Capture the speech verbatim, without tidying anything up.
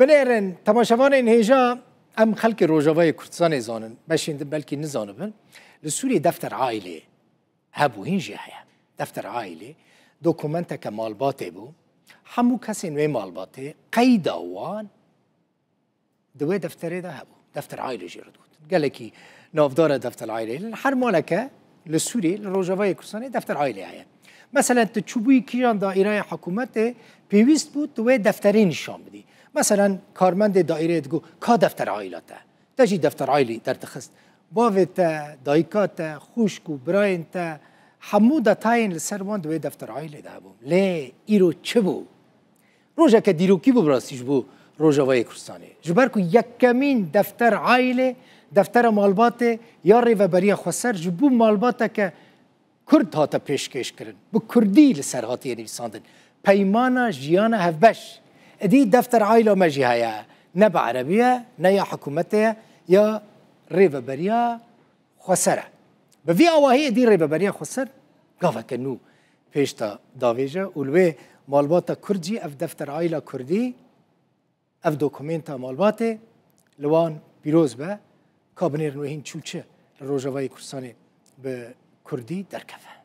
Binêrin, temaşevanên hêja, em xelkê Rojavayê Kurdistanê zanin, beşên din belkî nizanibin. Li Sûriyê defter aîlê hebû, hîn jî heye. Defter aîlê dokumenteke malbatê bû. Hemû kesên wê malbatê qeyda wan di wê defterê de hebû. Defter aîlê jê re digotin. Gelekî navdar e defter aîlê. Li her maleke li Sûriyê, li Rojavayê Kurdistanê defter aîlê heye. Meselen, tu çûbûyî kîjan daîreya hikûmetê, pêwîst bû tu wê defterê nîşan bidî. Meselen, karmendê daîreyê digot, ka defter aîla te? Te jî defter aîlî derdixist. Bavê te, dayika te, xwişk û birayên te, hemû detayên li ser wan di wê defter aîlê de hebûn. Lê îro çi bû? Rojeke dîrokî bû bi rastî ji bo Rojavayê Kurdistanê. Ji ber ku yekemîn defter aîlê, deftera malbatê ya Rêveberiya Xweser ji bo malbateke Kurd hate pêşkêş kirin. Bi Kurdî li ser hatiye nivîsandin. Peymana jiyana hevbeş. Êdî defter aîla me jî heye. Ne bi erebî ye, ne ya hikûmetê ye, ya Rêveberiya Xweser e. Bi vî awahî êdî Rêveberiya Xweser gaveke nû pêş de davêje û li wê malbata Kurd jî ev defter aîla Kurdî, ev dokumenta malbatê li wan pîroz be, ka binêrin wê hîn çû çi li Rojavayê Kurdistanê bi Kurdî derkeve.